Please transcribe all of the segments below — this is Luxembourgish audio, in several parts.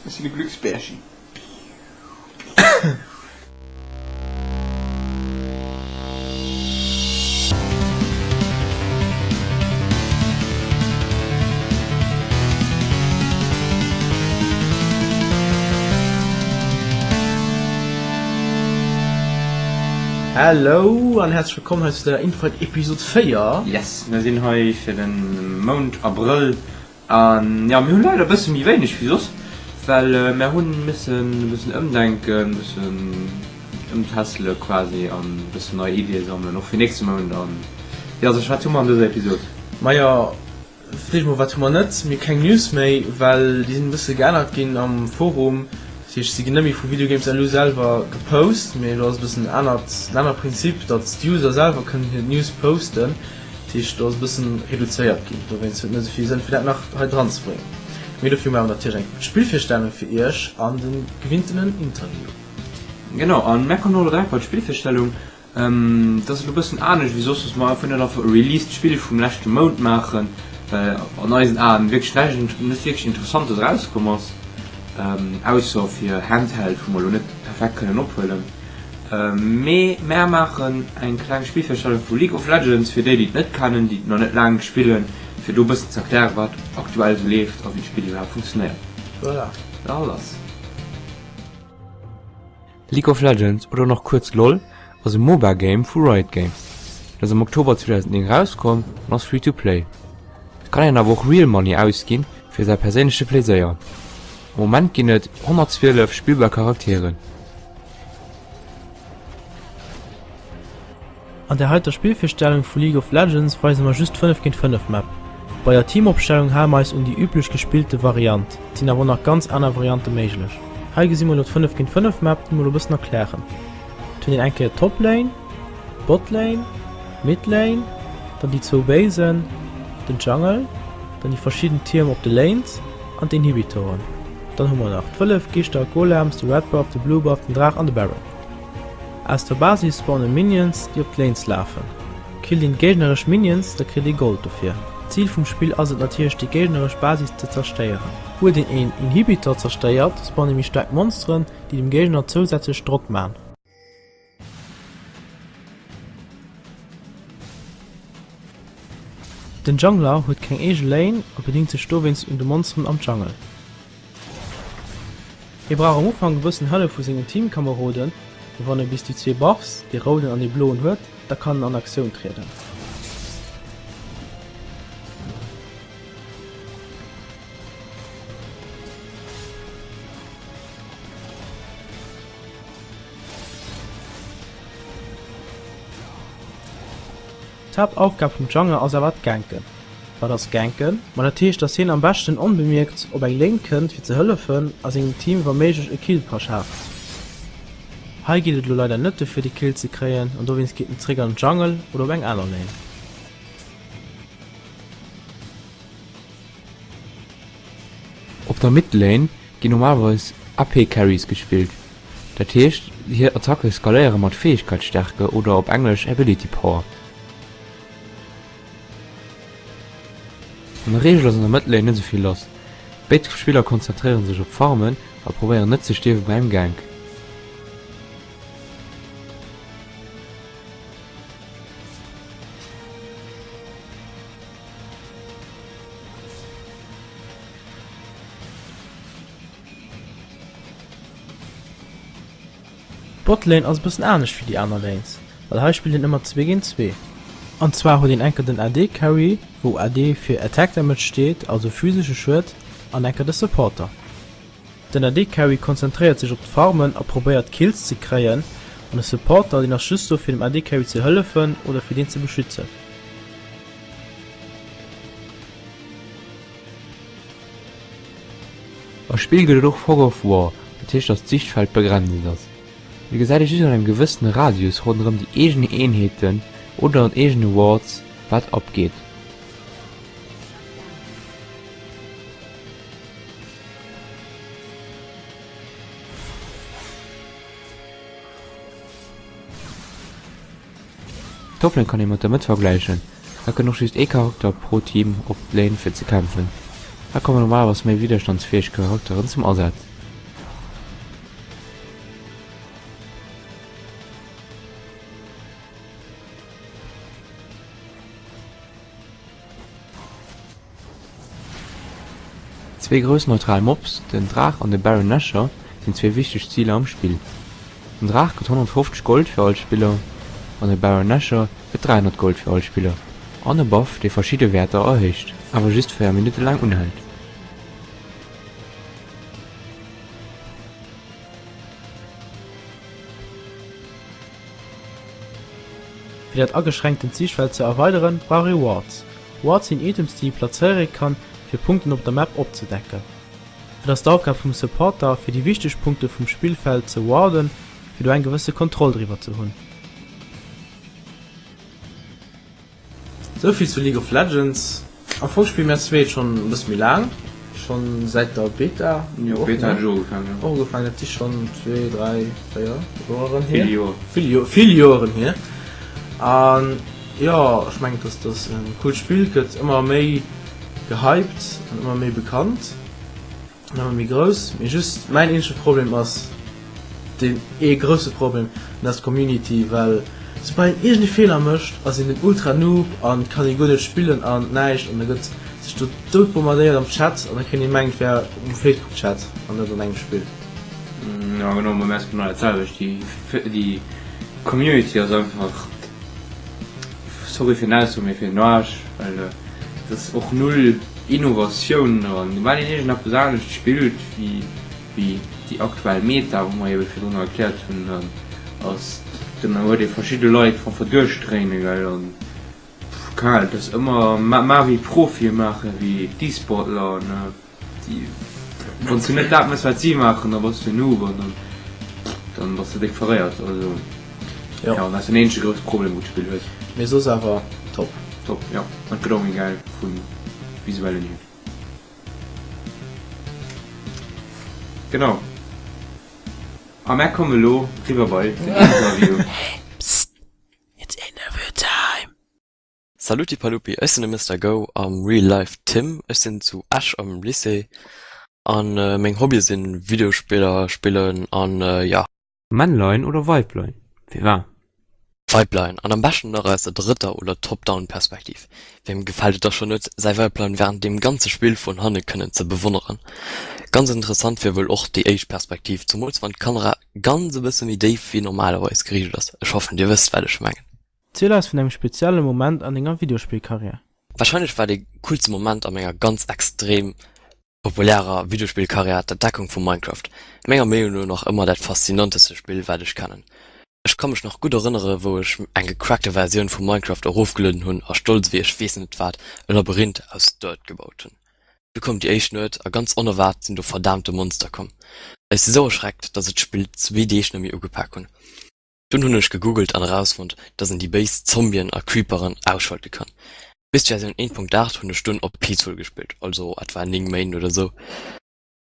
Ech sinn e Glücksbärchen. Hello an häerzlech wëllkomm hei zu der Infight Episode 4. Yes, mir sinn hei fir den Mount Abrëll An jo, mir hunn leider e bësse méi wéineg wéi soss, well mär hunn missen e bëssen ëmdenken, e bëssen ëmtässele quasi an e bëssen nei Iddie sammelen, och fir nächste Mount. An jo, sech, wat hu mer an dëser Episod? Majo, fir d'éischt mol, wat hu mer net? Mir hu keng News méi, well déi sinn e bësse geännert ginn am Forum. Dat heescht, si ginn net méi vu Videogames LU selwer gepost, mee elo ass e bëssen en anert, en anere Prinzip, datt d'User selwer kënnen hir News posten. Dat heescht, do ass e bëssen reduzéiert ginn. Dowéinst huet et net esou vill Sënn, fir dat nach hei dran ze bréngen. Mee dofir hu mir awer natierlech eng Spillvirstellung fir Iech an de gewinntenen Interview. Genau, a mär kommen och elo direkt bei d'Spillvirstellung. Dat ass elo e bëssen anescht wéi soss, dass mer einfach net einfach e released Spill vum leschte Mount maachen, well an eisen Aen wierklech näischt, net wierklech Interessantes erauskomm ass, ausser fir Handheld, wou mer elo net perfekt kënnen ophuelen. Mee mär maachen eng kleng Spillvirstellung vu League of Legends fir déi déi et net kennen, déi et nach net laang spillen, fir do e bëssen ze erklären wat aktuell esou leeft a wéi d'Spill iwwerhaapt funktionéiert. Voilà. Da lass! League of Legends oder och kuerz LoL ass e MOBA Game vu Riot Games. Et ass am Oktober 2009 erauskomm an ass Free to Play. Et kann een awer och Real Money ausginn fir säi perséinleche Pléséier. Am Moment ginn et 112 spillbar Charakteren. An der heiter Spillvirstellung vu League of Legends weise mer just d' 5 géint 5 Map. Bei der Teamopstellung hale mer eis un déi üblech gespillte Variant, et sinn awer och nach ganz aner Variante méiglech. Hei gesi mer elo d' 5 géint 5 Map, déi mer elo bëssen erklären. Et hunn een eng Kéier d'Top Lane, d'Bot Lane, d'Mid Lane, dann déi zwou Basen, den Jungle, dann déi verschidden Tierm op de Lanes an d'Inhibitoren. Dann hu mer nach d'Wëllef, d'Geeschter, d'Golems, de Red Buff, de Blue Buff, den Draach an de Baron. Aus der Basis spawnen Minions, déi op d'Lanes lafen. Killt een d'géigneresch Minions, da kritt ee Gold dofir. D'Zil vum Spill ass et natierlech déi géigneresch Basis ze zerstéieren. Huet een een Inhibitor zerstéiert, spawne méi staark Monsteren, déi dem Géigner zousätzlech Drock man. Den Jungler huet keng eege Lane a bedingt sech dowéinst un de Monsteren am Jungle. Hie brauch am Ufank e bëssen Hëllef vu sengen Teamkameroden, mee wann e bis déi zwee Buffs, dee rouden an dee bloen, huet, da kann en an Aktioun trieden. D'Haaptaufgab vum Jungler ass awer d'Ganken. Wat ass Ganken? Ma dat heescht dass hien am beschten onbemierkt op eng Lane kënnt fir ze hëllefen a sengem Team wa méiglech e Kill verschaaft. Hei geet et elo leider net dofir de Kill ze kréien an dowéinst geet en zréck an den Jungle oder op eng aner Lane. Op der Midlane ginn normalerweis AP Carries gespillt, dat heescht hir Attacke skaléiere mat Fäegkeitsstärke oder op Englesch Ability Power. An der Reegel ass an der Mëttlane net esou vill lass, béid Spiller konzentréiere sech op d'Farmen a probéieren net ze stierwe bei engem Gank. D'Botlane ass e bëssen anescht wéi déi aner Lanes, well hei spillt een ëmmer zwee géint zwee. An zwar huet een enker den AD Carry, wou AD fir Attack Damage steet, also physesche Schued, an enker de Supporter. Den AD Carry konzentréiert sech op d'Farmen a probéiert Kills ze kréien, an de Supporter deen ass just do fir dem AD Carry ze hëllefen oder fir deen ze beschützen. Am Spill gëtt et och Fog of War, dat heescht dass d'Sichtfeld begrenzt ass. Et gesäit ee just an engem gewëssene Radius ronderëm déi eegen Eenheeten oder an eegene Wards wat abgeet. D'Toplane kann ee mat der Mëtt vergläichen, hei kënnt och just ee Charakter pro Team op d'Lane fir ze kämpfen. Hei kommen normalerweis méi widderstandsfäeg Charakteren zum Asaz. Zwee grouss neutral Mobs, den Draach an de Baron Nashor, sinn zwee wichteg Ziler am Spill. Den Draach gëtt 150 Gold fir all Spiller an de Baron Nashor gëtt 300 Gold fir all Spiller an e Buff dee verschidde Wäerter erhéicht, awer just 4 Minutte laang unhält. Fir dat ageschränktent Siichtfeld ze erweideren, brauch ee Wards. Wards sinn Items déi ee plazéiere kann, fir Punkten op der Map opzedecken. Et ass d'Aufgab vum Supporter, fir déi wichteg Punkte vum Spillfeld ze warden, fir do eng gewësse Kontroll driwwer ze hunn. Souvill zu League of Legends. Am Fong spille mir zwee et schonn e bësse méi laang, schonn säit der Beta. Jo, Beta hunn ech och ugefaangen, jo. Och ugefaangen, dat si schonn zwee, dräi, véier Joeren hier. Vill Joer. Vill Joer, vill Joeren hier. An jo, ech mengen, dass dat e coolt Spill gëtt ëmmer méi gehypt an ëmmer méi bekannt. Nëmme méi grouss, mee just mäin eenzege Problem ass deen ee grousse Problem, an dat ass d'Community, well soubal een iergend ee Feeler mécht ass een den Ultra Noob an kann ee guer net spillen an näischt an da gëtt sech do dout bombardéiert am Chat an da kéint ee mengen et wär um Facebook Chat an net an engem Spill. Jo genau, bei mir ass genau dat selwecht, déi Community ass einfach, sorry fir den Ausdrock, mee fir den Aarsch, well et ass och null Innovatioun dran. Well een iergendeppes anescht spillt wéi wéi déi aktuell Meta, wou mer ebe virdrun erkläert hunn, dann ass dann huet ee verschidde Leit einfach duerchdréinen, gell, an keng Ahnung, et ass ëmmer ma wéi Profie maachen, wéi d'E-Sportler, ne, déi wann s du net dat méchs wat si maachen, da bass du en Noob an dann dann bass de déck verréiert, also jo, dat ass den eenzege grousse Problem wou d'Spill huet. Mee soss awer top. Top, jo, an et gëtt och méi gäil vum visuellen hier. Genau. A mär komme lo riwwer bei den Interview. Psst, it's interview time! Saluti Palupi, ech sinn de Mister Go, am Real Life Tim. Ech sinn zu Esch am Lycée an meng Hobbye sinn Videospiller spillen an jo. Männlein oder Weiblein? Firwat? Weiblein, an am beschten nach aus der drëtter oder Top-Down-Perspektiv. Wiem gefält et da schonn net, säi Weiblein wärend deem ganze Spill vun hanne kënnen ze bewonneren? Ganz interessant wier wuel och déi éischt Perspektiv, zumools wann d'Kamera ganz e bësse méi déif wéi normalerweis geriicht ass. Ech hoffen dir wësst wat ech mengen. Ziel eis vun engem spezielle Moment an denger Videospillkarriär. Wahrscheinlech war dee coolste Moment a menger ganz extrem populärer Videospillkarriär d'Entdeckung vu Minecraft, menger Meenung no nach ëmmer dat faszinanteste Spill wat ech kennen. Ech ka mech nach gutt erënnere wou ech eng gecrackte Versioun vu Minecraft erofgelueden hunn a stolz ewéi ech weess net wat e Labyrinth aus Dirt gebaut hunn. Du koum déi éischt Nuet a ganz onerwaart sinn do verdaamte Monster komm. Ech si sou erschreckt, dass ech d'Spill zwee Deeg net méi ugepak hunn. Dunn hunn ech gegoogelt an erausfonnt, dass een déi béis Zombien a Creeperen ausschalte kann. Bis d'Versioun 1.8 hunn ech dunn op Peaceful gespillt, also etwa 9 Méint oder sou.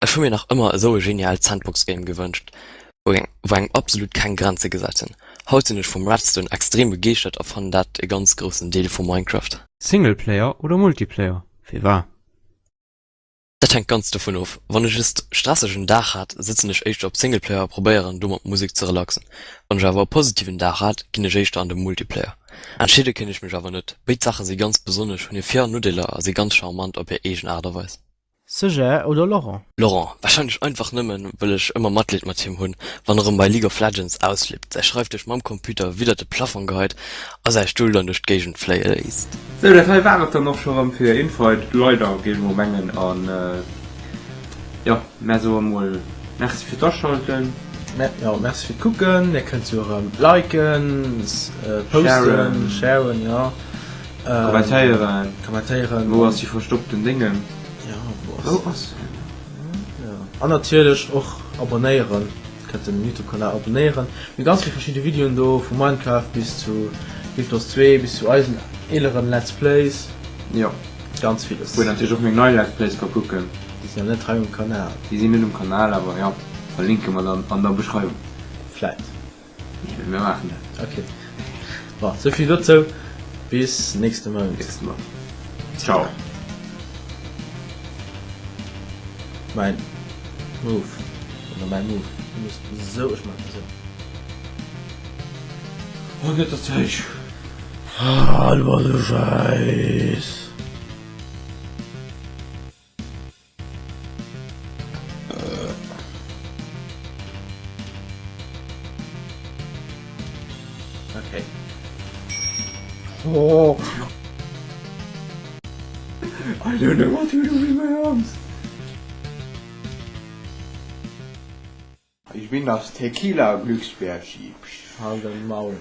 Ech hu mir nach ëmmer esou e geniaalt Sandbox-Game gewënscht, wou engem absolut keng Grenze gesat sinn. Haut sinn ech vum Redstone extrem begeeschtert a fannen dat e ganz groussen Deel vu Minecraft. Singleplayer oder Multiplayer? Firwat? Dat hänkt ganz dovun of. Wann ech e stressegen Dag hat, sëtzen ech éischter op Singleplayer a probéieren do mat Musek ze relaxen. Wann ech awer e positiven Dag hat, ginn ech éischter an de Multiplayer. Entscheede kéint ech mech awer net. Béid Saache si ganz besonnesch, hunn hir Vir an Nodeeler a si ganz charmant op hir eegen Aart a Weis. Seger oder Laurent? Laurent, Wahrscheinlech einfach nëmmen, wëll ech ëmmer Matleed mat him hunn, wann erëm bei League of Legends ausflippt, säi Schreifdësch mam Computer widder de Plafong geheit a säi Stull dann duerch d'Géigend fléie léisst. Sou, dat hei war et dann och scho rëm fir Infight, leider, géif ech mol mengen. An jo, mär soe mol Merci fir d'Aschalten. Jo, Merci fir d'Kucken. Dir kënnt jo erëm liken, posten, sharen, jo. Kommentéieren. Kommentéieren. Wou ass déi verstoppten Déngen? Jo, wou ass se? Jo. An natierlech och abonéieren. Kënnt den Youtube Kanal abonéieren. Mir hu ganz vill verschidde Videoen do, vu Minecraft bis zu Guild Wars 2 bis zu eisen eeleren Let's Plays. Jo. Ganz villes. Wou een natierlech och meng nei Let's Plays ka kucken. Déi sinn awer net hei um Kanal. Déi sinn net um Kanal, awer jo, verlinke mer dann an der Beschreiwung. Vläit. Nee, mir maachen dat. Ok. Bon, souvill dozou. Bis nächste Mount. Nächste Mount. Ciao. Mäin Move oder mäi Move. Du muss esou, ech maachen esou. Oh net dat Zeug. Ah, du bass e Schäiss. Okay. Oh. I don't know what to do with my arms. Ich bin das Tequila Glücksbärchi. Halt dein Maul.